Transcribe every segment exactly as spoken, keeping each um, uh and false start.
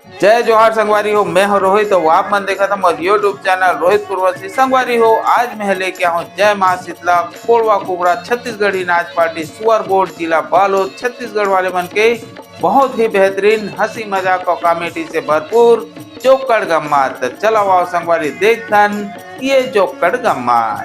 जय जोहार संगवारी हो, मैं हूं रोहित अउ आप मन देखत हव मोर YouTube चैनल रोहित पुरवंशी। संगवारी हो, आज मैं लेके आहूं जय मां शीतला कोड़वा कुबड़ा छत्तीसगढ़ी नाच पार्टी सुअरगोठ जिला बालोद छत्तीसगढ़ वाले मन के बहुत ही बेहतरीन हंसी मजाक अउ कॉमेडी से भरपूर जोक्कड़ गम्मा। त चलव आओ संगवारी देखथन ये जोक्कड़ गम्मा।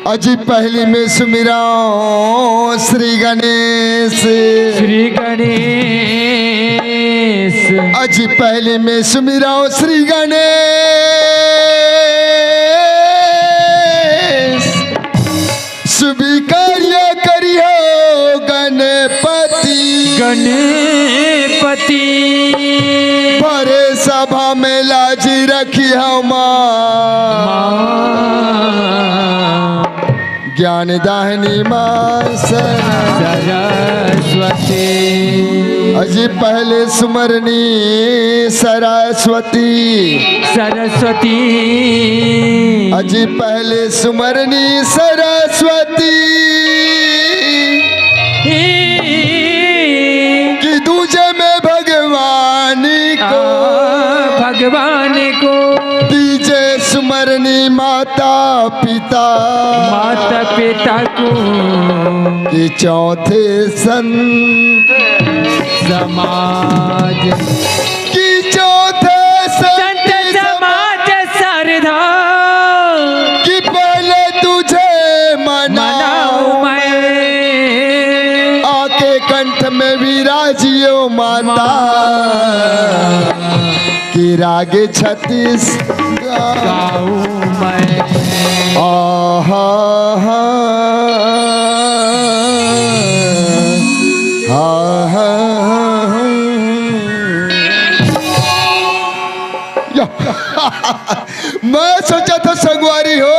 अजी पहली में सुमिराओ श्री गणेश। श्री गणेश। अजी पहली में सुमिराओ श्री गणेश। सुभी कार्य करियो गणपति। गणपति। भरे सभा में लाज रखियो माँ। माँ। ज्ञान दाहिनी माँ सरस्वती। अजी पहले सुमरनी सरस्वती। सरस्वती। अजी पहले सुमरनी सरस्वती। कि दूजे में भगवान को। भगवान को। तीजे सुमरनी माता पिता। माता पिता को। कि चौथे संत समाज। कि चौथे संत संत समाज सरधा। कि पहले तुझे मनाऊं मनाऊं मैं। आके कंठ में विराजियो माता। माँ। कि राग छत्तीस गाऊं मैं। आहा, हा, हा, हा, हा। या। मैं सोचा था संगवारी हो,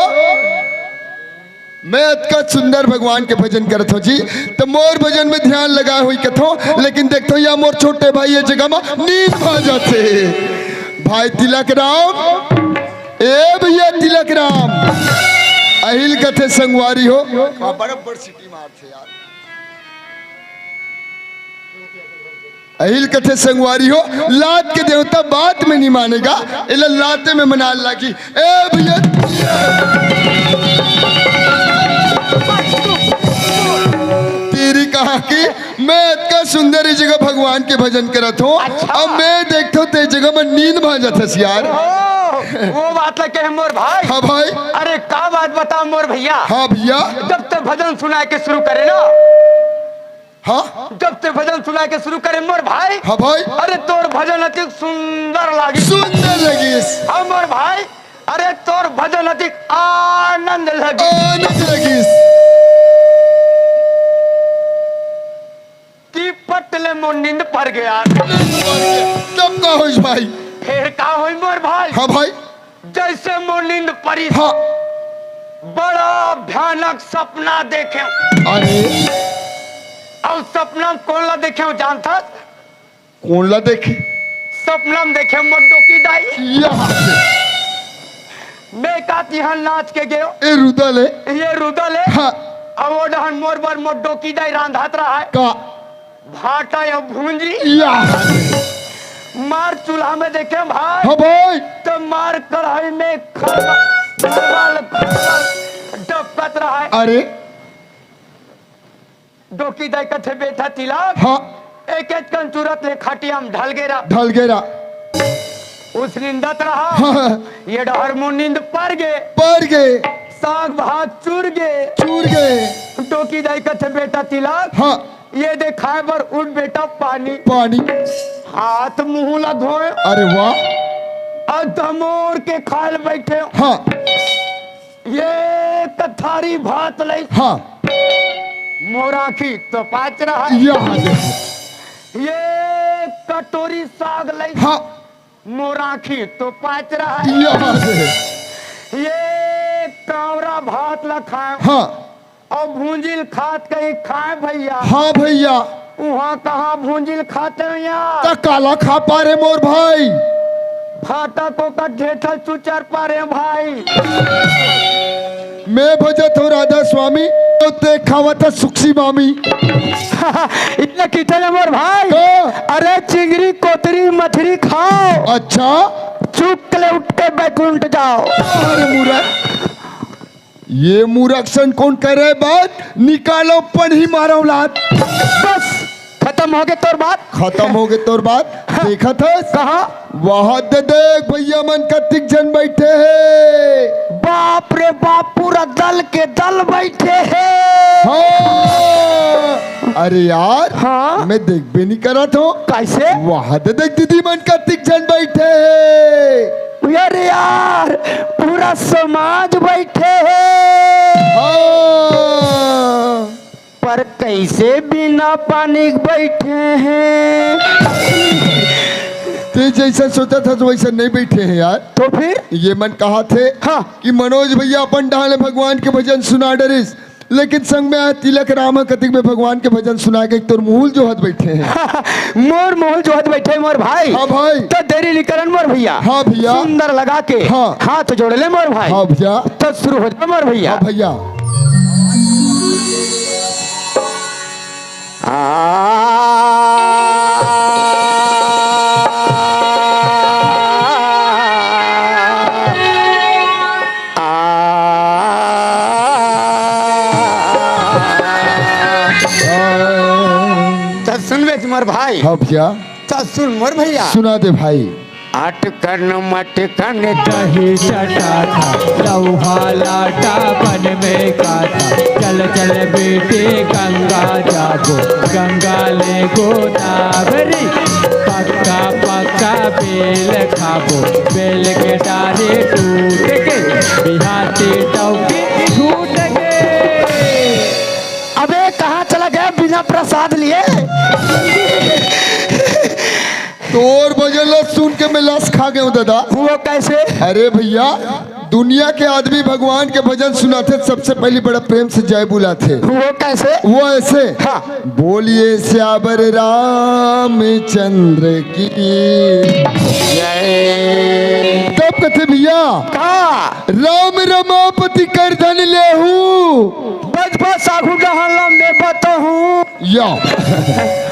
मैं अतका सुंदर भगवान के भजन करत हों जी, त मोर भजन में ध्यान लगाए होही कथों, लेकिन देखथों या मोर छोटे भाई ये जगह में नींद भा जाथे। भाई तिलक राम, ए भैया तिलक राम, अहिल कथे संगवारी हो। हाँ, बराबर सीटी मारथे यार। अहिल कथे संगवारी हो, लात के देवता बात में नहीं मानेगा, एला लाते में मना लागी। ए भैया, तेरी कहा कि मैं अतका सुंदर ये जगह भगवान के भजन करत हों, अच्छा। अब मैं देखथों ते जगह में नींद भा जाथस यार। ओहो। वो बात ला कहे मोर भाई। हाँ भाई। अरे का बात बताओ मोर भैया। हाँ भैया। जब ते भजन सुनाए के शुरू करे ना, हाँ। जब ते भजन सुनाए के शुरू करे मोर भाई। हाँ भाई। अरे तोर भजन अति सुंदर लागिस। सुंदर लगिस। हाँ मोर भाई। अरे तोर भजन अति आनंद लगिस। आनंद लगिस। कि पट ले मोर नींद पर गया। तब का होइस भाई? फिर का होई मोर भाई? हाँ भाई। जैसे मोर नींद परिस, हाँ। बड़ा भयानक सपना देखेंव। अरे। अउ सपना म कोन ला देखेंव जानथस? कोन ला देखे? सपना म देखेंव मोर डोकी दाई। या। मैं का तिहां नाच के गेंव। ए रुदल हे। ये रुदल हे। हाँ। अउ वो डहन मोर बर मोर डोकी दाई रांधत रहय। का? भाटा या भूंजी। या। मार चूल्हा में देखेंव भाई। हाँ भाई। तो मार कढ़ाई में खरबल, खरबल, खरबल डबकत रहय। अरे। डोकी दाई कथे, "बेटा तिलक, हाँ। एक एक कन चुरत ले खटिया म ढल गे रहा।" ढल गे रहा। ओस निंदत रहा। हाँ। ये डहर मोर नींद पर गे। पर गे। साग भात चुर गे। चुर गे। डोकी दाई कथे, "बेटा तिलक, हाँ। ये दे खाए बर उठ बेटा पानी।" पानी। हाथ मुंह ला धोय। अरे वाह। अउ धमोर के खाए ल बइठे। हाँ। ये कथारी भात लइस। हाँ। मोर आँखी तो पाच रहा। या। ये कटोरी साग लइस। हाँ। मोर आँखी तो पाच रहा। या। ये कांवरा भात ला खाए। हाँ। अउ भूंजिल खात कहीं खाए भैया। हाँ भैया। उहाँ कहाँ भूंजिल खाते हैं यार? त काला खा पारे मोर भाई? भाटा को का ढेठल चुचर पारे भाई। मैं भजत हूँ राधा स्वामी, अउ ते खावत ह सुक्सी मामी। इतना किथे ले मोर भाई। का? अरे चिंगरी कोतरी मछरी खाओ। अच्छा। चुक ले उठ के बैकुंठ जाओ। अरे मुरा। ये मूरख सन कोन करे बात? निकालो पनही मारो लात। बस, खतम होगे तोर बात। खतम होगे तोर बात। हाँ। देखत हस? कहाँ? वहाँ दे देख भैया मन कतिक झन बइठे हे। बाप रे बाप, पूरा दल के दल बइठे हे। हाँ। अरे यार, हाँ? मैं देखबे नइ करत हूँ। कइसे? वहाँ दे देख दीदी मन कतिक झन बइठे हे। अरे यार, पूरा समाज बइठे हे। हाँ। पर कइसे बिना पानी के बइठे हे? ते जइसन सोचत हस वइसन नइ बइठे हे यार। तो फिर? ये मन कहत हे हाँ। कि मनोज भैया अपन डहन ले भगवान के भजन सुना डरिस, लेकिन संग में आए तिलक राम ह कतिक में भगवान के भजन सुना के तोर मुहुल जोहत बइठे हे। मोर मुहुल जोहत बइठे हे मोर भाई। हाँ भाई। त देरी नइ करन मोर भैया। हाँ भैया। सुंदर लगा के हाँ। हाथ जोड़ ले मोर भाई। हाँ भैया। त शुरू हो जा मोर भैया। हाँ भैया। आ, आ, त सुनबे मोर भाई। हाँ भैया। त सुन मोर भैया। सुना दे भाई। अटकन मटकन दही चटाथा, लौहा लाटा बन में काथा। चल चल बेटे गंगा जाबो, गंगा ले गोदावरी। पक्का पक्का बेल खाबो, बेल के डारे टूट के, बिहाती टौकी छूट के। अबे कहाँ चला गया बिना प्रसाद लिए? तोर भजन ला सुन के मैं लस खा गया हूँ दादा। वो कैसे? अरे भैया, दुनिया के आदमी भगवान के भजन सुनाथे, सबसे पहली बड़ा प्रेम से जय बुलाथे। वो कैसे? वो ऐसे। हाँ। बोलिए सियावर रामचंद्र की जय। तब कथे भैया का? राम रमापति कर धन लेहू। बस बस आगू डहन ला मैं बताहूँ। या।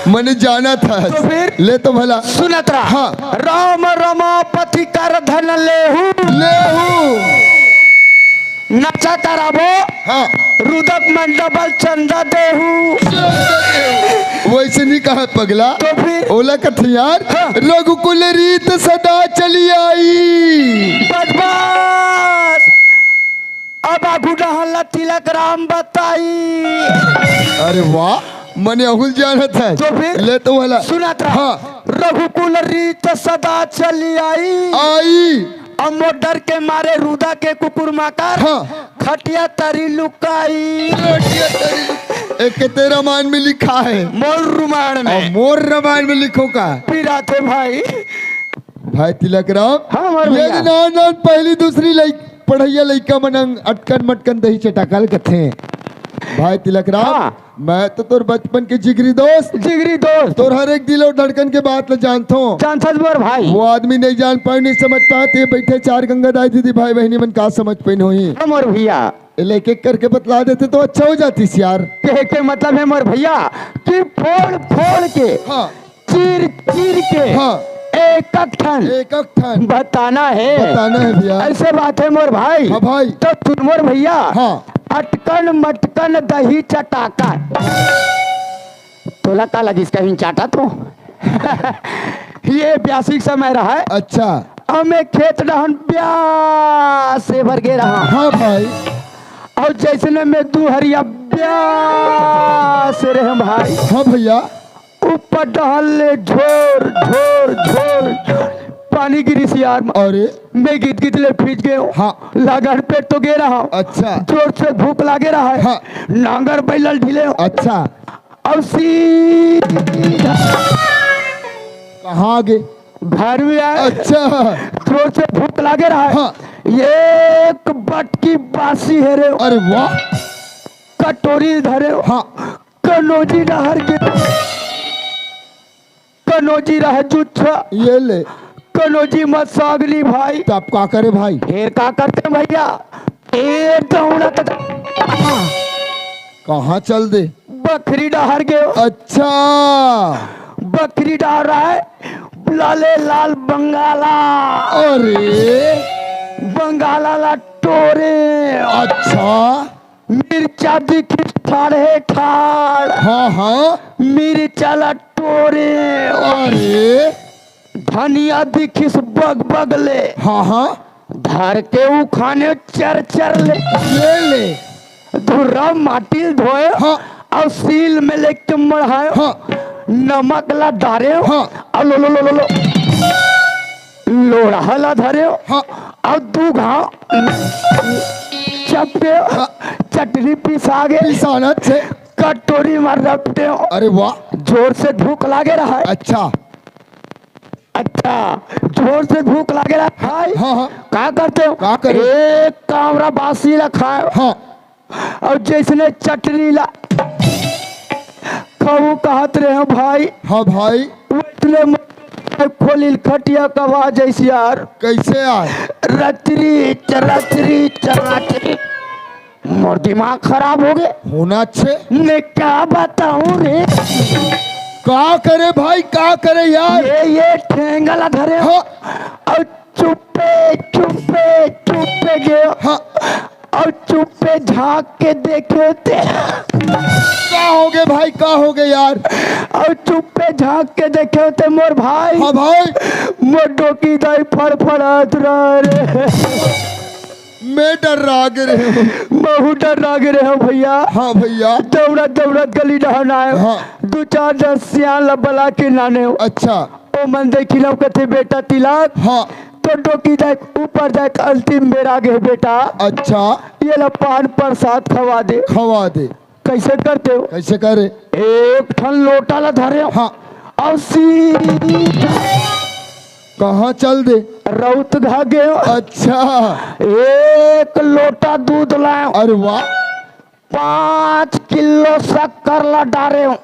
मने जाना था। तो फिर? ले तो भला। सुनत रहा। हाँ। राम रमापति कर धन लेहू। लेहू। नचा कराबो। हाँ। रुदक मंडबल चंदा देहू। चंदा देहू। वइसे नइ कहय पगला। तो फिर? ओला कथे यार, हाँ। रघुकुल रीत सदा चली आई। बस बस, अब आगू डहन ला तिलक राम बताई। अरे वाह, मने अहू ल जानत हे। तो फिर? ले तो वाला। सुनत रह। हाँ। रघुकुल रीत सदा चली आई। आई। अब मोर डर के मारे रूदा के कुकुर माकर। हाँ। खटिया तरी लुकाई। एक तेरा मान में लिखा है। मोर रुमाण अउ में। मोर रामायण में लिखो का। पिराथे भाई। भाई तिलक राम। हाँ, मोर ये भैया। जे नान नान पहली दूसरी लइ-, पढ़इया लइका मन अंग अटकन मटकन दही चटाका ल कथे। भाई तिलक राम, हाँ। मैं तो तोर बचपन के जिगरी दोस्त। जिगरी दोस्त। तोर हर एक दिल अउ धड़कन के बात ल जानथों। जानथस मोर भाई। वो आदमी नइ जान पाए, नइ समझ पाए, ते बइठे चार गंगा दाई दीदी भाई बहिनी मन का समझ पाइन होही। हाँ, मोर भैया। ए, ले एक एक करके बतला देते तो अच्छा हो जातिस यार। कहे के मतलब हे मोर भैया कि फोड़ फोड़ के, हाँ। चीर चीर के, हाँ। एक एक ठन एक एक ठन बताना हे। बताना हे भैया। अइसे बात हे मोर भाई। हाँ भाई। तो सुन मोर भैया। हाँ। अटकन मटकन दही चटाका। तोला का लगिस कहीं चाटा तो? ये ब्यासी के समय रहय। अच्छा। अउ मैं खेत डहन ब्यास से भर गे रहा। हाँ भाई। अउ जइसने मैं दुहरिया ब्यास से रहे भाई। हाँ भैया। ऊपर डहन ले झोर झोर झोर पानी गिरिस यार। अरे। मैं गिद गिद ले भीज गेंव। हाँ। लागन पेट तो गे रहा। अच्छा। जोर से भूख लागे रहय। हाँ। नांगर बइला ल ढिलेंव। अच्छा। अउ सीधा कहाँ गे? घर में आए। अच्छा। जोर से भूख लागे रहय। हाँ। एक बटकी बासी हेरेंव। अरे वाह। कटोरी धरेंव। हाँ। कनौजी डहर गे। कनौजी रह जुच्छा। ये ले। कनौजी म साग ली भाई। तब का करे भाई? फेर का करते भैया? ए दौड़त कहाँ चल दे? बखरी डहर गे। अच्छा। बखरी डहर हे लाले लाल बंगाला। अरे। बंगाला ला टोरेंव। अच्छा। मिर्चा दिखिस ठाढ़े ठाढ़। हाँ, हाँ। मिर्चा ला टोरेंव। अरे। धनिया दिखिस बग बग ले। हाँ, हाँ। धर के उखानेंव चर चर ले। ये ले। धुर्रा माटी ल धोएंव। हाँ। अउ सील में लेके मढ़ाएंव। हाँ। नमक ला डारेंव। हाँ। अउ लो लो लो लो लो। लोढ़ा ला धरेंव। हाँ। अउ दू घांव चपटेंव। हाँ। चटनी पिसा गे। पिसानत से। कटोरी म रपटेंव। अरे वाह। जोर से भूख लागे रहय। अच्छा। अच्छा, जोर से भूख लागे रहय भाई। हाँ, हाँ। का करतेंव? का करे? एक कांवरा बासी ला खाएंव। हाँ। अउ जइसने चटनी ला खाहूं कहत रहेंव भाई। हाँ भाई। वइसने म-, खोलिल खटिया कवा जइस यार। कइसे आय? रचरी चरचरी चरचरी। मोर दिमाग खराब हो गे। होना अच्छे। मैं का बताऊं रे? का करे भाई, का करे यार? ये, ये ठेंगा ला धरेंव। हाँ। अउ चुप्पे, चुप्पे, चुप्पे गेंव। हाँ। अउ चुप्पे झांक के देखेंव ते। का हो गे भाई, का हो गे यार? अउ चुप्पे झांक के देखेंव ते मोर भाई। हाँ भाई। मोर डोकी दाई फड़फड़ात रहय रे। मैं डर्रा गे रहेंव। महूं डर्रा गे रहेंव भैया। हाँ भैया। दौड़त दौड़त गली डहन आएंव। हाँ। दू चार झन सियान ला बला के लानेंव। अच्छा। ओमन देखिन अउ कथे, बेटा तिलक, हाँ। तोर डोकी दाई ऊपर जाय के अंतिम बेरा गे बेटा। अच्छा। ये ला पान परसाद खवा दे। खवा दे। कइसे करतेंव? कइसे करे? एक ठन लोटा ला धरेंव। हाँ। अउ सीधा कहाँ चल दे? रउतघा गेंव। अच्छा। एक लोटा दूध लाएंव। अरे वाह। पाँच किलो शक्कर ला डारेंव।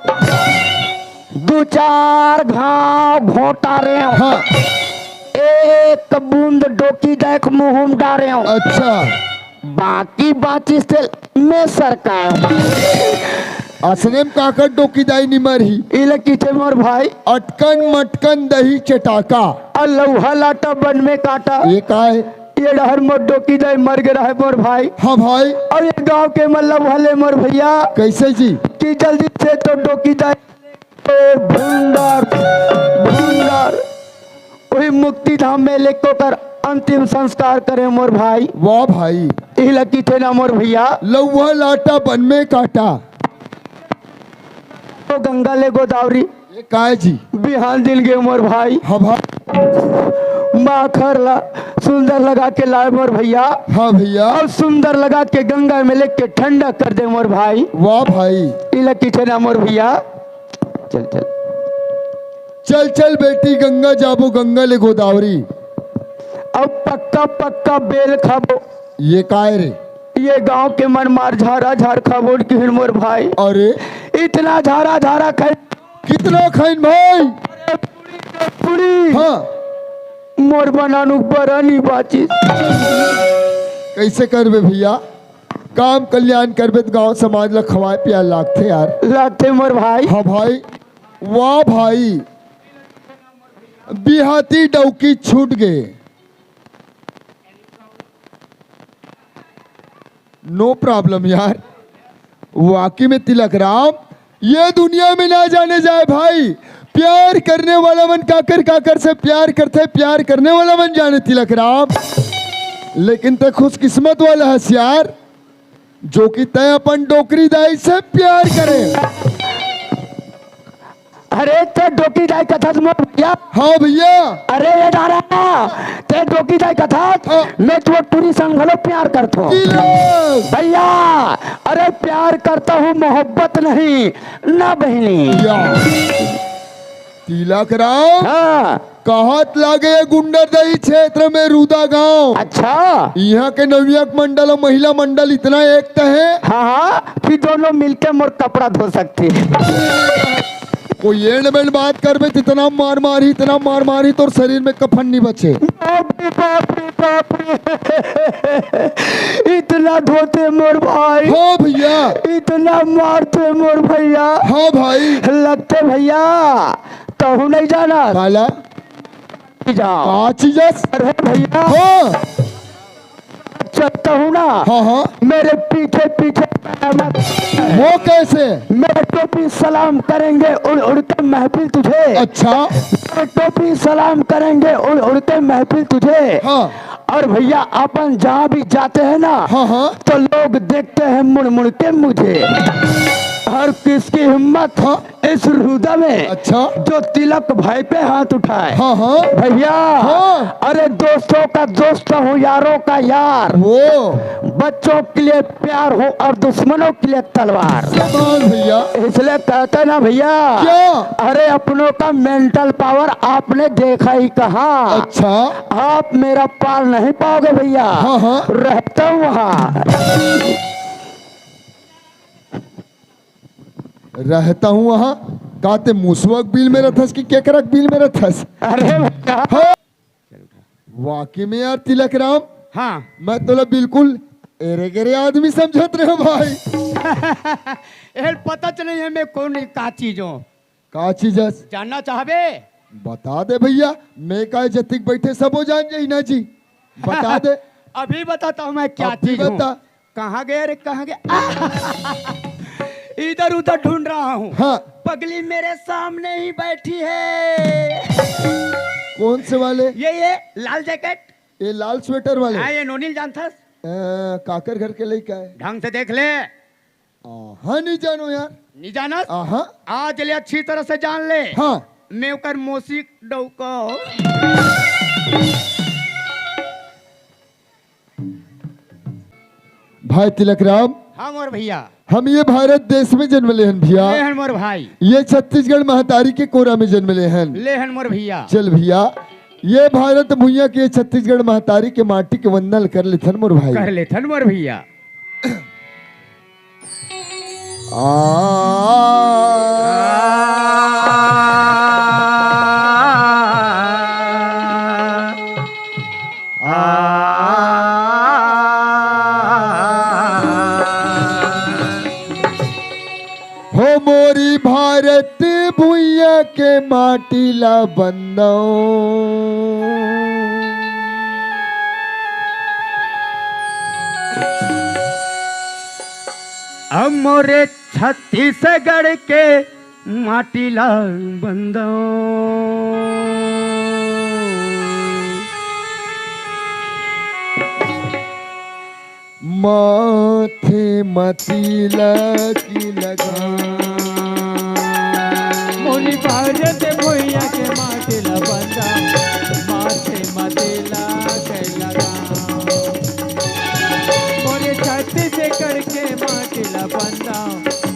दू चार घांव घोंटारेंव। हाँ। एक बूंद डोकी दाई के मुहूं म डारेंव। अच्छा। बाकी बांचिस तेला मैं सरकाएंव। असने म काकर डोकी दाई नइ मरही। इला कहिथे मोर भाई। अटकन मटकन दही चटाका। अउ लउहा लाटा बन में काटा। ये का हे? ये डहर मोर डोकी दाई मर गे रहय मोर भाई। हाँ भाई। अउ ये गांव के मन लउहा ले मोर भैया। कइसे जी? कि जल्दी से तोर डोकी दाई भुंडर, भुंडर, वही मुक्ति धाम में लेके ओकर अंतिम संस्कार करे मोर भाई। वाह भाई। इला किथे ना मोर भैया। लौवा लाटा बन में काटा। तो गंगा ले गोदावरी। ये काय जी? बिहान दिन गे मोर भाई। हाँ भाई। माखर ला सुंदर लगा के लाए मोर भैया। हाँ भैया। और सुंदर लगा के गंगा में लेके ठंडा कर दे मोर भाई। वाह भाई। इला किथे ना मोर भैया। चल चल। चल चल बेटी, गंगा जाबो, गंगा ले गोदावरी। अब पक्का पक्का बेल खाबो। ये काय रे? ये गांव के मन मार झारा झार खाबो किहिन मोर भाई। अरे। इतना झारा झारा खाई। कितना खाइन भाई? पूरी। हाँ। मोर बनानू बरा नहीं बाची। कैसे करबे भैया? काम कल्याण करबे तो गांव समाज ला खवाए पियाए लागथे यार। लागथे मोर भाई। हाँ भाई। वाह भाई। बिहाती डौकी छूट गए। नो प्रॉब्लम यार। वाकई में तिलक राम, ये दुनिया में ना जाने जाए भाई, प्यार करने वाला मन काकर काकर से प्यार करथे, प्यार करने वाला मन जाने तिलक राम। लेकिन तैं खुशकिस्मत वाला हस यार, जो कि तैं अपन डोकरी दाई से प्यार करे। अरे तैं डोकरी दाई कथस मोर भैया। हाँ भैया। अरे ये दारा, तैं डोकरी दाई कथस, हाँ। मैं तो टूरी संग घलो प्यार करथों। भैया, अरे प्यार करता हूँ, मोहब्बत नहीं ना बहिनी। या। तिलक राम। हाँ। कहत लागे गुंडरदेही क्षेत्र में रूदा गांव। अच्छा। इहाँ के नवयुवक मंडल अउ महिला मंडल इतना एकता हे। हाँ, हाँ, कि दोनों मिलके मोर कपड़ा धो सकथे। कोई एंड बेंड बात करबे त इतना मार मारही, इतना मार मारही, तोर शरीर में कफन नहीं बचे। बाप रे, बाप रे, बाप रे। इतना धोथे मोर भाई। हाँ भैया। इतना मारथे मोर भैया। हाँ भाई। लगथे भैया, तहूँ नहीं जानस। काला? जाओ। का चीजस? अरे भैया। हाँ। चलता हूँ ना। हाँ, हाँ। मेरे पीछे पीछे मत। वो कैसे? मेरे टोपी सलाम करेंगे उड़ उड़ के महफिल तुझे। अच्छा। मेरे टोपी सलाम करेंगे उड़ उड़ के महफिल तुझे। हाँ। और भैया, अपन जहाँ भी जाते हैं ना, हाँ, हाँ। तो लोग देखते हैं मुड़ मुड़ के मुझे। हर किसकी हिम्मत, हाँ। इस रूदा में, अच्छा। जो तिलक भाई पे हाथ उठाए। हाँ, हाँ। भैया, हाँ। अरे दोस्तों का दोस्त हूँ, यारों का यार। वो। बच्चों के लिए प्यार हूँ और दुश्मनों के लिए तलवार। शाबाश भैया। इसलिए कहते ना भैया, क्या? अरे अपनों का मेंटल पावर आपने देखा ही कहाँ। अच्छा। आप मेरा पार नहीं पाओगे भैया। हाँ, हाँ। रहता हूँ वहाँ। रहता हूँ वहाँ। का तैं मुसवा के बिल में रथस कि केकरा के बिल में रथस? अरे भैया। हाँ। वाकई में यार तिलक राम, हाँ। मैं तोला बिल्कुल एरे गेरे आदमी समझत रहेंव भाई। एला पता चले हे मैं कोन का चीज हों। का चीज हस? जानना चाहबे? बता दे भैया, मैं काय जतिक बैठे सबो जान जाही ना जी। बता दे। अभी बताता हूँ मैं क्या अभी चीज हूँ। बता। कहाँ गया रे, कहाँ गया? इधर उधर ढूंढ रहा हूँ। हाँ। पगली मेरे सामने ही बैठी है। कौन से वाले? ये, ये लाल जैकेट। ये लाल स्वेटर वाले? हाँ, ये नोनी ल जानथस? अ, काकर घर के लइका हे? ढंग से देख ले। हाँ, नहीं जानो यार। नहीं जानस? आहा। आज ले अच्छी तरह से जान ले। हाँ। मैं ओकर मौसी डौका। भाई तिलक राम। हाँ मोर भैया। हम ये भारत देश में जन्म ले हन भैया। ले हन मोर भाई। ये छत्तीसगढ़ महतारी के कोरा में जन्म ले हन। ले हन मोर भैया। चल भैया, ये भारत भुइयां के, छत्तीसगढ़ महतारी के माटी के वंदन कर लेथन मोर भाई। कर लेथन मोर भैया। आ, आ, हो मोरी भारत भुइया के माटी ला बंदव। अब मोरे छत्तीसगढ़ के माटी ला बंदव। माथे म तिलक लगा। मोरी भारत भुइयां के माटी ला बंदव, माथे म तिलक लगा। मोरे छत्तीसगढ़ के माटी ला बंदव,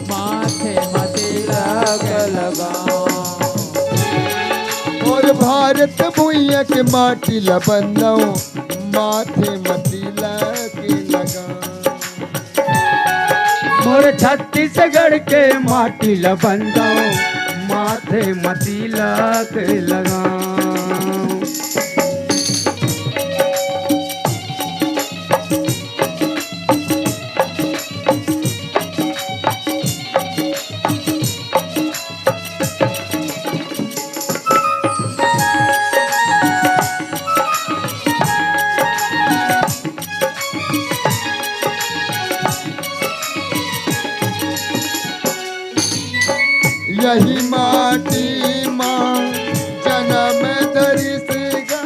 माथे म तिलक लगा। मोर भारत भुइयां के माटी ला बंदव, माथे म तिलक लगा। मोर छत्तीसगढ़ के माटी ला बंदव, माथे म तिलक लगा। यही माटी मा जनम धरिस गा।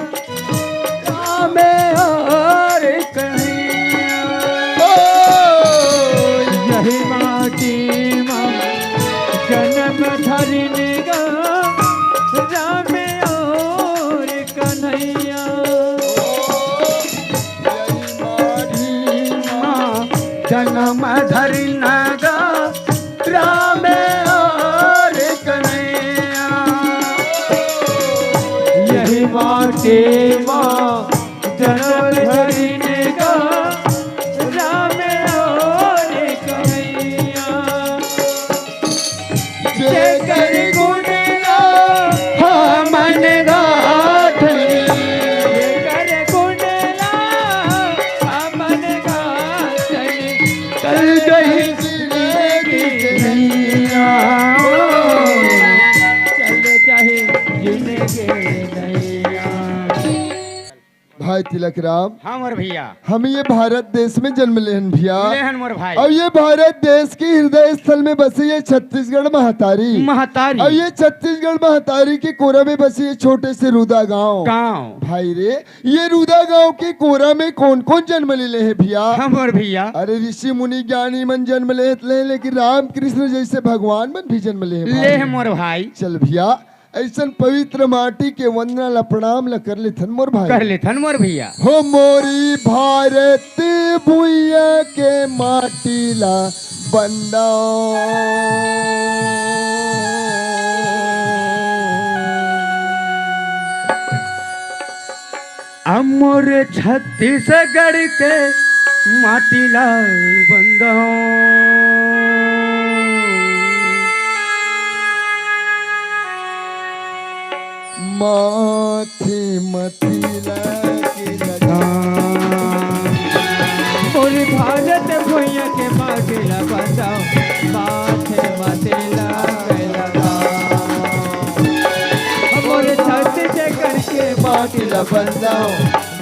राम और कन्हैया। ओ, यही माटी मा जनम धरिन गा, राम और कन्हैया। यही माटी मा जनम धरिन गा, राम और कन्हैया। यही माटी मा जनम धरिन गा, राम और कन्हैया। जेकर गुण ला हमन गाथन। जेकर गुण ला हमन गाथन। चल जाही जिंदगी नैया। चल जाही जिंदगी नैया। भाई तिलक राम, हाँ मोर भैया। हम ये भारत देश में जन्म लेहन भैया। लेहन मोर भाई। अब ये भारत देश के हृदय स्थल में बसे ये छत्तीसगढ़ महतारी। महतारी। अब ये छत्तीसगढ़ महतारी के कोरा में बसे ये छोटे से रूदा गांव। गांव। भाई रे, ये रूदा गांव के कोरा में कौन कौन जन्म ले ले हैं भैया? हाँ मोर भैया। अरे ऋषि मुनि ज्ञानी मन जन्म लेत ले, लेकिन रामकृष्ण जैसे भगवान मन भी जन्म ले हैं भाई। ले हैं मोर भाई। चल भैया, अइसन पवित्र माटी के वंदना ला प्रणाम ला कर लेथन मोर भाई। कर लेथन मोर भैया। हो मोरी भारत भुइया के माटी ला बंदव। अमोर छत्तीसगढ़ के माटी ला बंदव। माथे म तिलक लगा। मोर भारत भुइया के माटी ला बंदव, माथे म तिलक लगा। मोर छत्तीसगढ़ के माटी ला बंदव,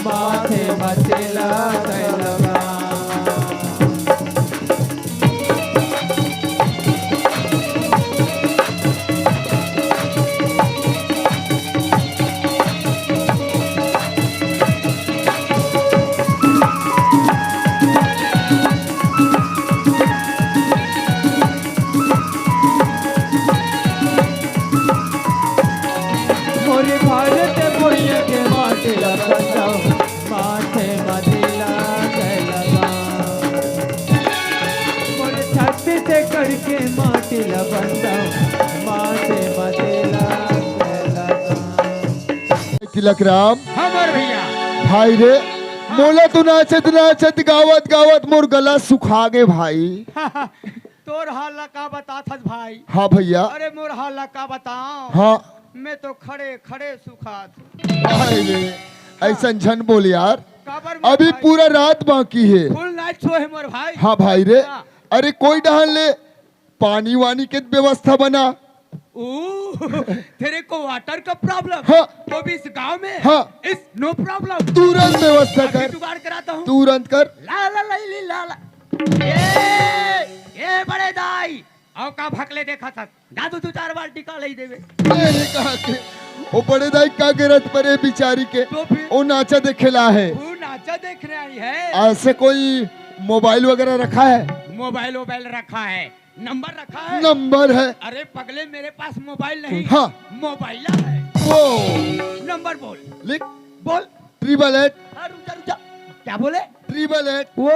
माथे म तिलक लगा। मोरे भारत भुइया के माटी ला बंदव, माथे म तिलक लगा। मोरे छत्तीसगढ़ के माटी ला बंदव, माथे म तिलक लगा। तिलक राम। हमर भैया। भाई रे, मोला तो नाचत नाचत, गावत गावत मोर गला सुखा गे भाई। तोर हाल ला का बतात हस भाई? हाँ भैया। अरे मोर हाल ला का बताओ? हाँ। मैं तो खड़े खड़े सुखात। भाई रे, अइसन झन बोल यार। काबर मोर अभी भाई? पूरा रात बाकी हे। Full night show हे मोर भाई। हाँ भाई रे। हाँ। अरे कोई डहन ले पानी वानी के व्यवस्था बना। ओ, तेरे को water का problem? हाँ। तो भी इस गांव में हाँ। Is no problem। तुरंत व्यवस्था अभी कर। जुगाड़ कराता हूँ। तुरंत कर। ला ला ला ली ला ला। ए, ए बड़े दाई, अउ का भकले देखत हस? जा तो दू चार बाल्टी का लई देबे। ए, कहा के, वो बड़े दाई का गिरत परे बिचारी के, तो फिर? वो नाचा देखे ला हे। वो नाचा देखने आई है। ऐसे कोई मोबाइल वगैरह रखा है? मोबाइल वोबाइल रखा है, नंबर रखा है। नंबर है। अरे पगले, मेरे पास मोबाइल नहीं, हाँ। मोबाइल है। वो नंबर बोल। लिख। बोल। Triple eight. हाँ, रुक जा, रुक जा। क्या बोले? Triple eight. वो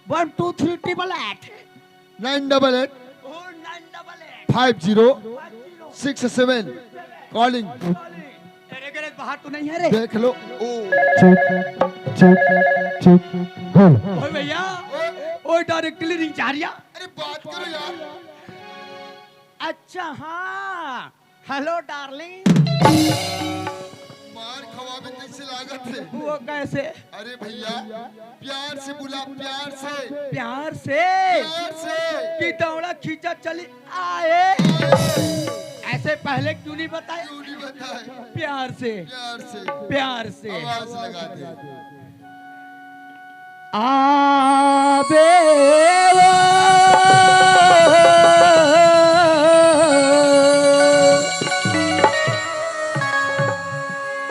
one two three triple eight. Nine double eight. O, nine double eight. Five zero. Six seven. Calling. अरे गलत बाहर तो नहीं है रे? देख लो। ओ। Check, check, check. हेलो। ओए भैया, ओ डायरेक्टली रिंग जा रिया। अरे बात करो यार। अच्छा, हाँ। Hello darling. मार खवाबे तइसे लागत हे। वो कैसे? अरे भैया, प्यार से बुला, प्यार से। प्यार से? प्यार से। कि दौड़ा खींचा चली आए। ऐसे पहले क्यों नहीं बताए? क्यों नहीं बताए? प्यार से। प्यार से। प्यार से। आवाज लगा दे। आबे वो,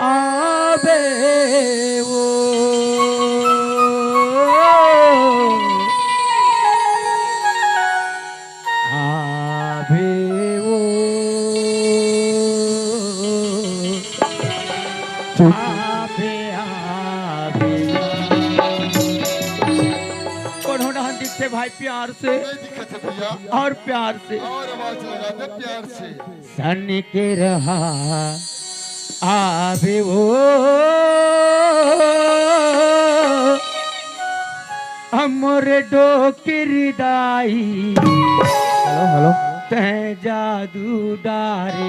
आबे वो, आबे वो। चुप। आबे, आबे। कोनो डहन दिखथे भाई प्यार से। नहीं दिखत हे भैया। और प्यार से। और आवाज लगा दे प्यार से। सनिक रहा आबे वो। हमर डोकरी दाई। Hello, hello. तैं जादू डारे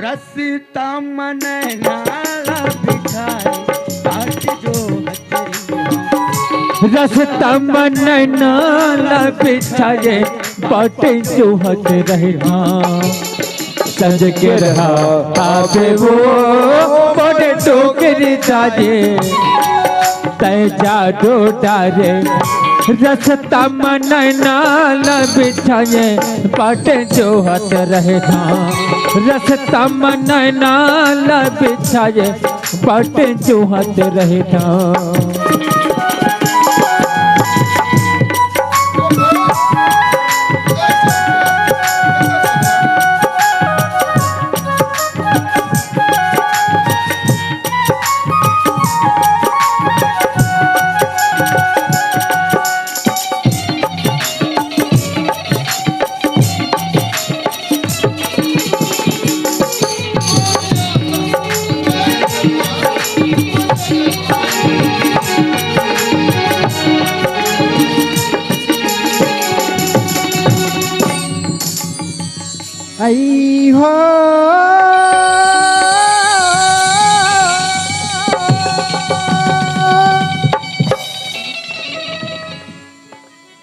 रस्ता मन नाला बिछाए, आज जो हथरी। रस्ता मन नाला बिछाए, बाटे जो हथरी। संज के रहा आबे वो, मोरे डोकरी दाई। तैं जादू डारे रस्ता मन नाला बिछाए, बाटे जो हथरी। रस्ता मन नाला बिछाए, बाटे जो हथरी। आई हो।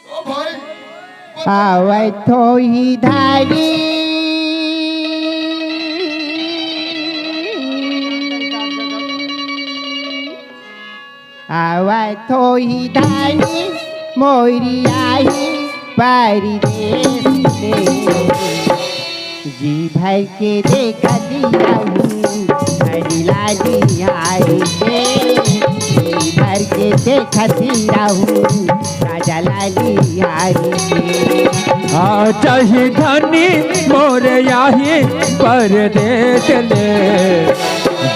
ओ भाई, आवत होही धानी, आवत होही धानी, मोरी आही परदेस ले। जी भर के देखत रहूं, धनी ला निहार के। जी भर के देखत रहूं, राजा ला निहार के। आ जाही धनी मोरे आही परदेस ले,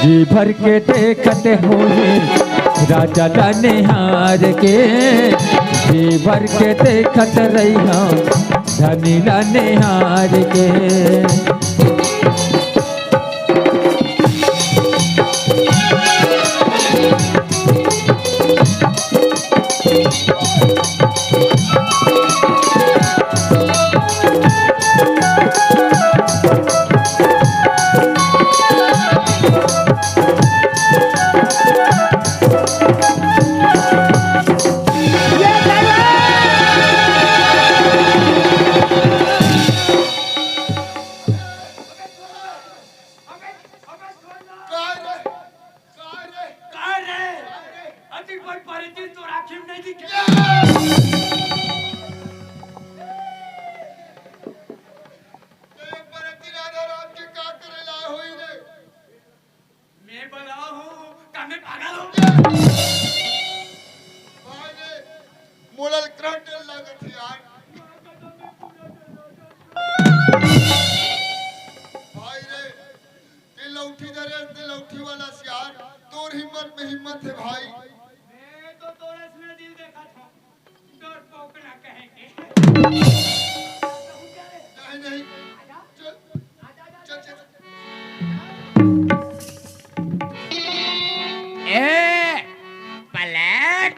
जी भर के देखत होही राजा ला निहार के। जी भर के देखत रहिहूं धनी ला निहार के। का रे? का रे? अति कोई परिचित तो राखी में नहीं दिखे। नहीं, नहीं। चल, चल, चल, चल। ए, पलट।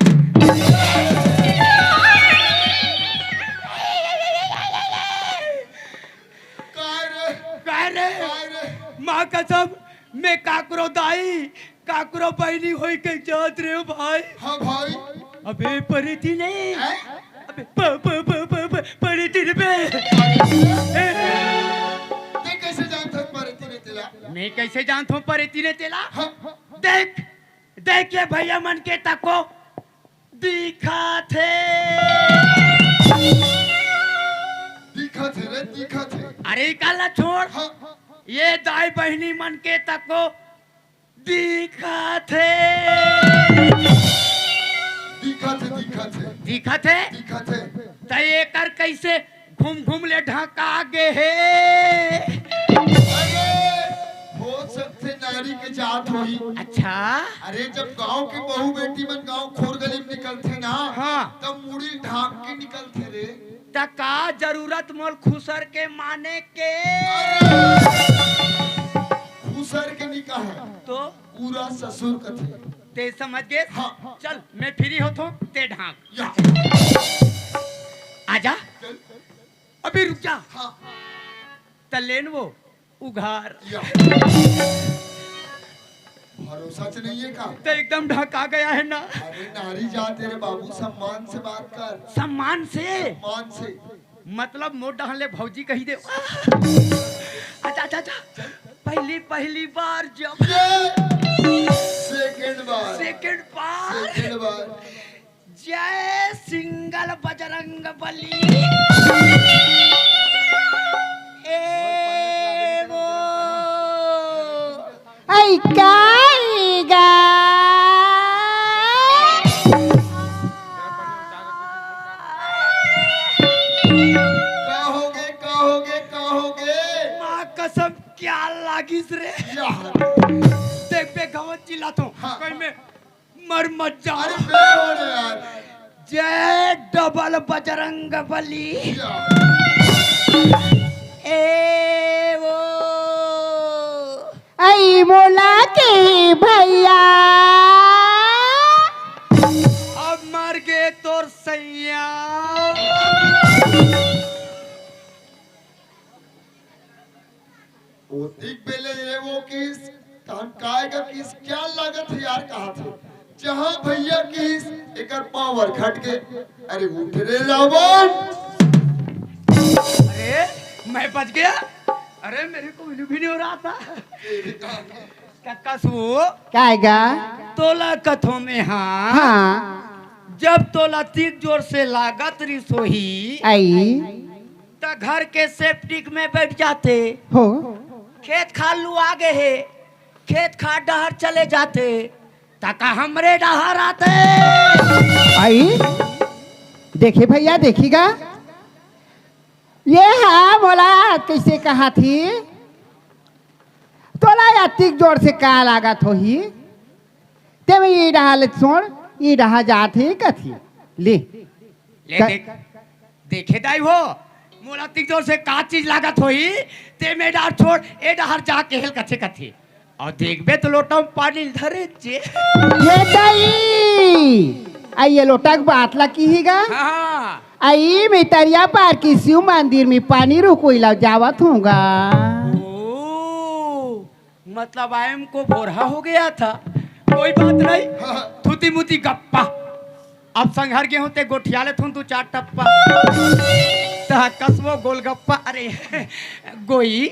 काय रे? काय रे? काय रे? माँ कसम, मैं काकरो दाई, काकरो बहिनी होई के जात रे भाई। हाँ भाई। अबे परेती नहीं। हैं? अबे प-, प-, प-, प-, प-, परेती रे बे। ते कैसे जानत हस परेती ने तेला? मैं कैसे जानत हूँ परेती ने तेला? हाँ। देख, देख ये भैया मन के तको दिखत हे। दिखत हे रे, दिखत हे। अरे काला छोड़। हाँ। ये दाई बहिनी मन के तको दिखत हे। दिखत हे, दिखत हे। दिखत हे? दिखत हे। त एकर कैसे घूम घूम ले ढका गे हे? अरे, हो सकथे नारी के जात होही। अच्छा। अरे, जब गांव के बहू बेटी मन गांव खोर गली में निकलथे ना, हाँ। तब मुड़ी ढांक के निकलथे रे। त का जरूरत मोल खुसर के माने के? खुसर के नी कहे। तो? पूरा ससुर कथे। ते समझ गे? हाँ। चल, मैं free होथों, ते ढांक। या। आजा। चल। अभी रुक जा। हाँ। त लेन वो उघार। या। भरोसा च नहीं है का? त एकदम ढका गया है ना। अरे नारी जात हे रे बाबू, सम्मान से बात कर। सम्मान से? सम्मान से। मतलब मोर डहन ले भौजी कही दे। अच्छा, अच्छा, अच्छा। पहली, पहली बार जब ये second बार। Second बार। Second बार। जय सिंगल बजरंग बली। ए वो। ऐ काई गा। का होगे, का होगे, का होगे? माँ कसम, क्या लागिस रे? यार। देख बे, गवन चिल्लाथों। हाँ। कोई में मर मत जा। अरे बे हो रे यार। जय डबल बजरंग बली। या। ए वो। ऐ मोला के भैया। अब मर गे तोर सैया। ओतिक बेले ये वो किस, तहन काय का किस, क्या लागत हे यार, कहा थे? जहाँ भैया किस, एकर power घट के, अरे उठ रे रावण। अरे, मैं बच गया। अरे, मेरे को मालूम भी नहीं हो रहा था। ये भी कहा था। का कसवो? काय गा? तोला कथों में हाँ। हाँ। जब तोला तीक जोर से लागत रिस होही, आई। त घर के सेप्टिक में बैठ जाते। हो। खेत खार लुआ गे हे, खेत खार डहर चले जाते, त का हमरे डहर आते? आई। देखे भैया, देखी गा। ये हा मोला कैसे कहा थी? तोला अतिक जोर से का लागत होही? ते में ये डहा ले छोड़, ये डहा जात हे कथी? ले। ले क- देख, देखे दाई हो, मोला अतिक जोर से का चीज लागत होही? ते में डहर छोड़, ए डहर जाके हेल कथे कथे। अउ देखबे त लोटा में पानी धरे जे। ये दाई, आ ये लोटा के बात ला किही गा? हाँ। आई में तरिया पार के शिव मंदिर में पानी रोकोई ला जावत हूँ गा। ओ, मतलब आयम को भोरहा हो गया था। कोई बात नहीं। हाँ। थूती मूती गप्पा। अब संघर गे हों ते गोठिया लेथों दू चार टप्पा। त कसवो गोलगप्पा, अरे, गोई।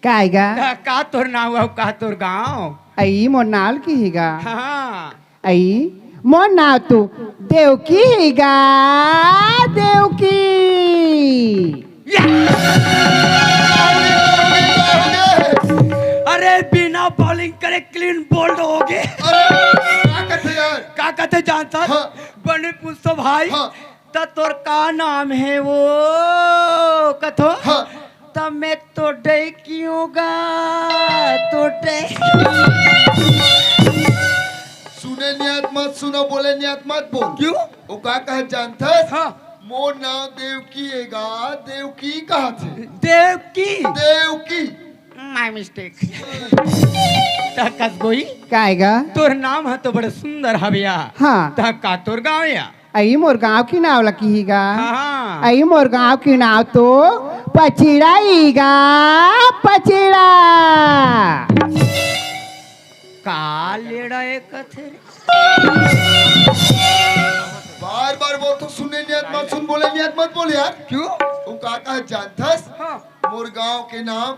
काय गा? त का तोर नाव अउ का तोर गाँव? अई मोर नाव ल किही गा। हाँ। अई मोर नाव तो देवकी हे गा, देवकी। या! अरे बिना bowling करे clean bowled हो गे। अरे, का कथे यार? का कथे जानत हस? हाँ। बने पूछथों भाई। हाँ। त तोर का नाम हे वो कथों? हाँ। त मैं तो डैकी हूँ गा, तो डै- सुने नियत मत सुनो, बोले नियत मत बोल। क्यों? वो का कहे जानत हस? हाँ। मोर नाम देवकी हे गा, देवकी कहाथे। देवकी। देवकी। My mistake। त कसगोई, काय गा? तोर नाम ह तो बड़ा सुंदर हवे या। हाँ। त का तोर गाँव या? अई मोर गाँव के नाव ल किही गा। हाँ। अई मोर गाँव के नाव तो पचेड़ा ए गा, पचेड़ा। का लेड़ा ए कथे रे? बार बार बोलथों, सुने नइ आत, मत सुन, बोले नइ आत, मत बोल यार। क्यों? तू का कहा जानथस? हाँ। मोर गाँव के नाम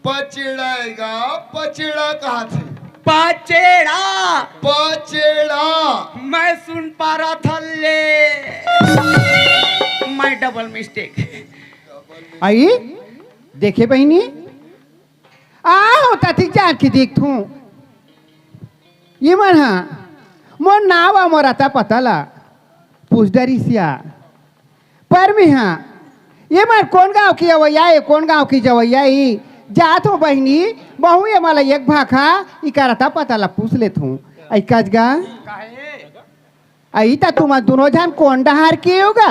पचेड़ा ए गा, पचेड़ा कहाथे। पचेड़ा। पचेड़ा। मैं सुन पा रहा था ले। My double mistake। अई देखे बहिनी, आहो ततिक जान के देखथों। ये मन हा मोर नाव अउ मोर अता पता ला पूछ डरिस या। पर में हा ये मन कोन गाँव के अवइया ए, कोन गाँव के जवइया ए? जाथों बहिनी, महूँ ये मन ला एक भाखा इकर अता पता ला पूछ लेथों। अई कस गा? अई त तुमन दूनों झन कोन डहर के हो गा?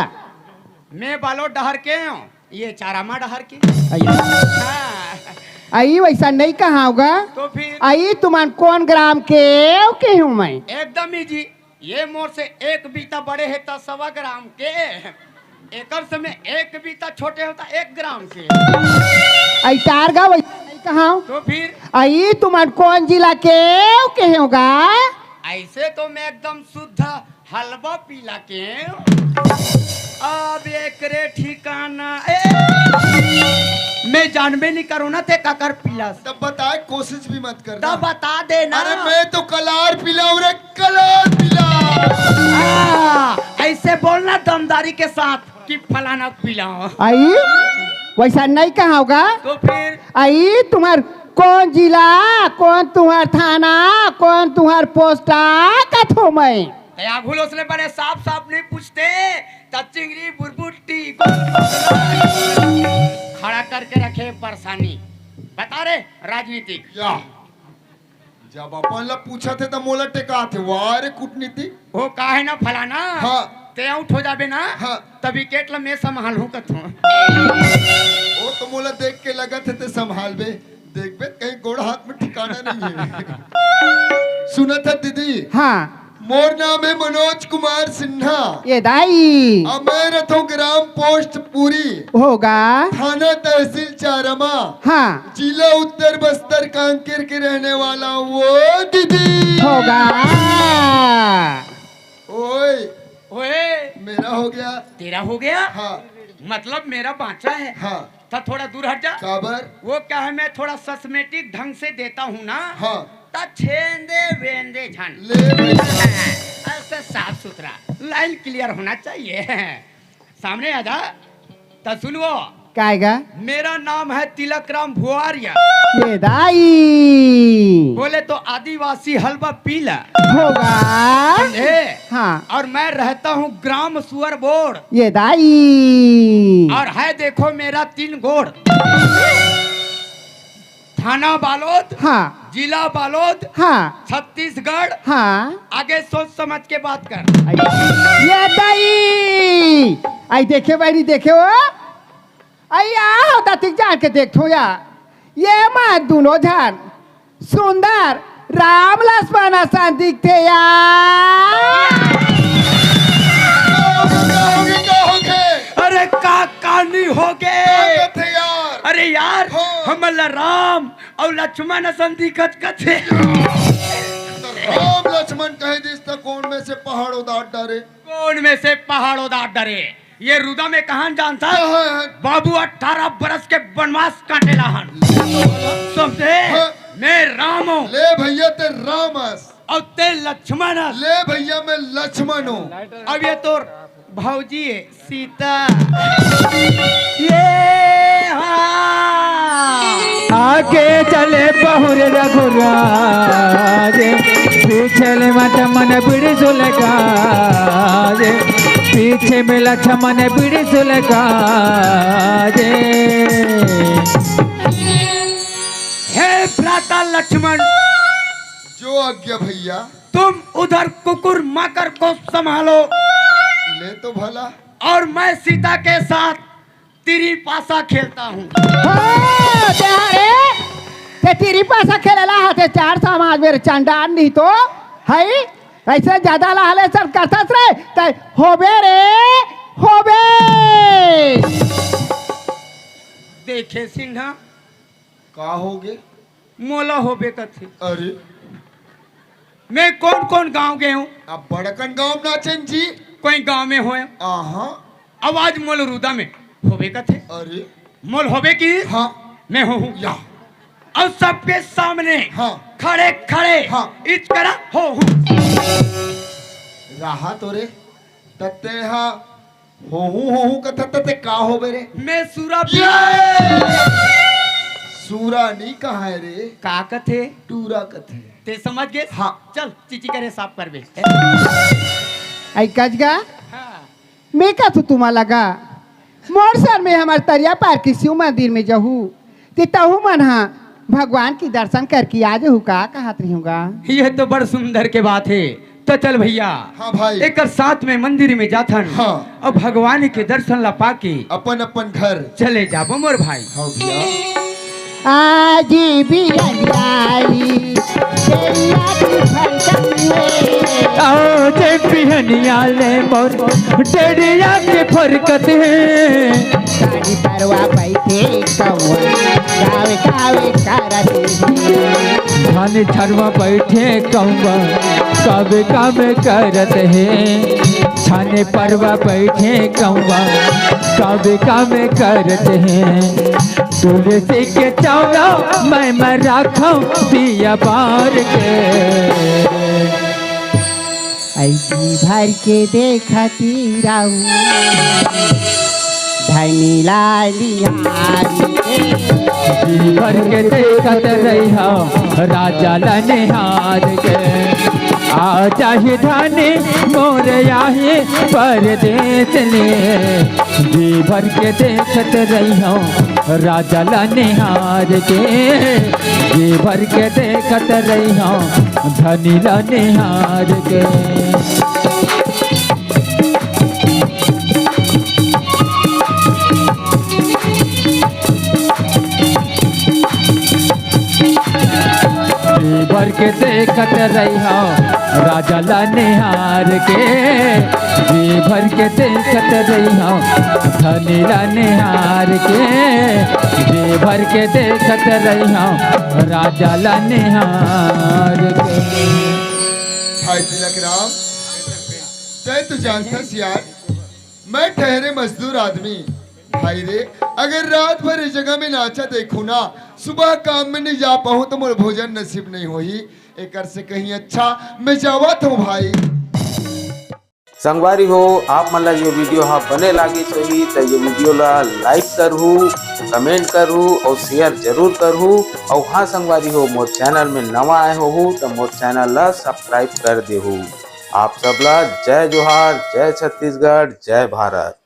मैं बालोद डहर के हों, ये चारामा डहर के। अई। हाँ। अई वइसा नइ कहांव गा। तो फिर? अई तुमन कोन ग्राम के हो केहेंव मैं? एकदम easy। ये मोर से एक बीता बड़े हे त सवा ग्राम के, एकर से मैं एक बीता छोटे हों त एक ग्राम के। अई टार गा वइसा नइ कहांव। तो फिर? अई तुमन कोन जिला के हो केहेंव गा? अइसे तो मैं एकदम शुद्ध हलवा पीला के। अब एकरे ठिकाना, ए, मैं जानबे नइ करों ना ते काकर पीला। तब बताए, कोशिश भी मत करना। तब बता देना। अरे मैं तो कलार पीला हूँ रे, कलार पीला। हाँ, अइसे बोलना दमदारी के साथ कि फलाना पीला हूँ। अई वइसा नइ कहांव गा। तो फिर? अई तुमर कोन जिला, कोन तुंहर थाना, कोन तुंहर पोस्ट कथों मैं। ते आघू ले ओसने बने साफ साफ नइ पूछते, त चिंगरी बुरबुट्टी खड़ा करके रखे परेशानी। बता रे राजनीतिक। या। जब अपन ला पूछथे त मोला टेकाथे, वाह रे कूटनीति। ओ का हे ना फलाना, हाँ। ते out हो जाबे ना, हाँ। त wicket ला मैं संभालहूँ कथों। ओ तो मोला देख के लगथे ते संभालबे। देखबे, कहीं गोड़ हाथ में ठिकाना नइ हे। सुनत हस दीदी? हाँ। मोर नाम हे मनोज कुमार सिन्हा। ए दाई। अउ मैं रथों ग्राम पोस्ट पुरी। हो गा। थाना तहसील चारामा। हाँ। जिला उत्तर बस्तर कांकेर के रहने वाला हूँ वो दीदी। हो गा। ओए। ओए। मेरा हो गया। तेरा हो गया? हाँ। मतलब मेरा बाँचा हे। हाँ। त थोड़ा दूर हट जा। काबर? वो क्या हे, मैं थोड़ा systematic ढंग से देता हूँ ना, हाँ। त छेंदे वेंदे झन। ले भाई। अइसे साफ सुथरा, line clear होना चाहिए। सामने आ जा। त सुन वो। काय गा? मेरा नाम हे तिलक राम भुआरिया। ए दाई। बोले तो आदिवासी हलवा पीला। हो गा। समझे? हाँ। अउ मैं रहता हूँ ग्राम सुअर बोड़। ए दाई। अउ हे देखो मेरा तीन गोड़। थाना बालोद, हाँ। जिला बालोद, हाँ। छत्तीसगढ़। हाँ। आगे सोच समझ के बात कर। ए दाई। अई देखे बहिनी, देखे ओ। अई आहो ततिक जान के देखथों या। ये मन दूनों झन सुंदर राम लक्ष्मण असन दिखथे यार। का होगे, का होगे? अरे का कहानी होगे? का कथे यार? अरे यार, हाँ। हमन ला राम अउ लक्ष्मण असन दिखत कथे। त राम लक्ष्मण कहे दिस त कोन में से पहाड़ उदार डरे? कोन में से पहाड़ उदार डरे? ये रुदा में कहान जानता? हाँ, हाँ, हाँ। बाबू अठारह बरस के बनवास काटे ला हन। ले तो भला। समझे? हाँ। मैं राम हूँ। ले भैया, ते राम अस। अउ ते लक्ष्मण अस। ले भैया, मैं लक्ष्मण हूँ। अब ये तोर भौजी हे सीता। ये हाँ। आगे चले बहुर रघुराज, पीछे ले लक्ष्मण बिरजुल काज, पीछे में लक्ष्मण बिरजुल काज। हे भ्राता लक्ष्मण, जो आज्ञा भैया। तुम उधर कुकुर माकर को संभालो। ले तो भला। और मैं सीता के साथ तिरी पासा खेलता हूँ। हो, ते हरे, ते तिरी पासा खेलेला हा, ते चार समाज मेरे चंडाल नहीं तो, है? ऐसे ज्यादा लहले सर करतस रे, ते होबे रे, होबे। देखे सिन्हा, का होगे? मोला होबे कथे। अरे। मैं कौन कौन गांव गए हूँ? अब बड़कन गांव नाचन जी। कोई गांव में होय? आहा। अब आज मोल रुदा में होबे कथे। अरे। मोल होबे की? हाँ। मैं हो हूँ। या। और सबके सामने हाँ। खड़े खड़े हाँ। इचकरा हो हूँ। रहा तो रे, तत्ते हाँ। होहू होहू कथा तते का होबे रे? मैं सूरा ये! सूरा नी कहा है रे? का कथे? टूरा कथे। ते समझ गे? हाँ। चल, चिची करे साफ करबे। आई कजगा? हाँ। मैं का तू तुमा लगा? मोर सर में हमर तरिया पार के शिव मंदिर में जहू। ते तहू मन हा भगवान के दर्शन करके आ जहू का कहत रहिहूँ गा। ये तो बड़ सुंदर के बात है। तो चल भैया, हाँ भाई। एकर साथ में मंदिर में जाथन। हाँ। अब भगवान के दर्शन ला पाके अपन अपन घर चले जाबो मोर भाई। हाँ भैया। आज भी हरियाली दरिया की फरकत में। आज बिहनिया ले मोर डरिया के फरकत है। गाड़ी परवा बैठे कौआ गावे गावे करत है। धान छरवा बैठे कौआ कावे काम करत है। छाने परवा बैठे कौआ कावे काम करत है। तुलसी के चौरा मैं मैं राखौ दिया बार के। ऐसी भर के देखती रहू धनी लालिया। जी भर के देखत रहिया राजा ला निहार के। आ जाहि धानी मोर आही परदेस ले। जी भर के देखत रहिया राजा ला निहार के। जी भर के देखत रहिया धनी ला निहार के। जी भर के देखत रहिया राजा ला निहार के। जी भर के देखत रहिया धनी ला निहार के। जी भर के देखत रहिया राजा ला निहार के। भाई तिलक राम, तै तो जानथस यार, मैं ठहरे मजदूर आदमी। भाई रे, अगर रात भर इस जगह में नाचा देखूं ना, सुबह काम में नहीं जा पाऊं तो मोर भोजन नसीब नहीं होही। एकर से कहीं अच्छा मैं जावत हूँ भाई। संगवारी हो, आप मन ला ये वीडियो हा बने लागिस होही त ये वीडियो ला like करहू, comment करहू और share जरूर करहू। और हाँ संगवारी हो, मोर channel में नवा आए होहू त मोर channel ला subscribe कर देहू। आप सब ला जय जोहार, जय छत्तीसगढ़, जय भारत।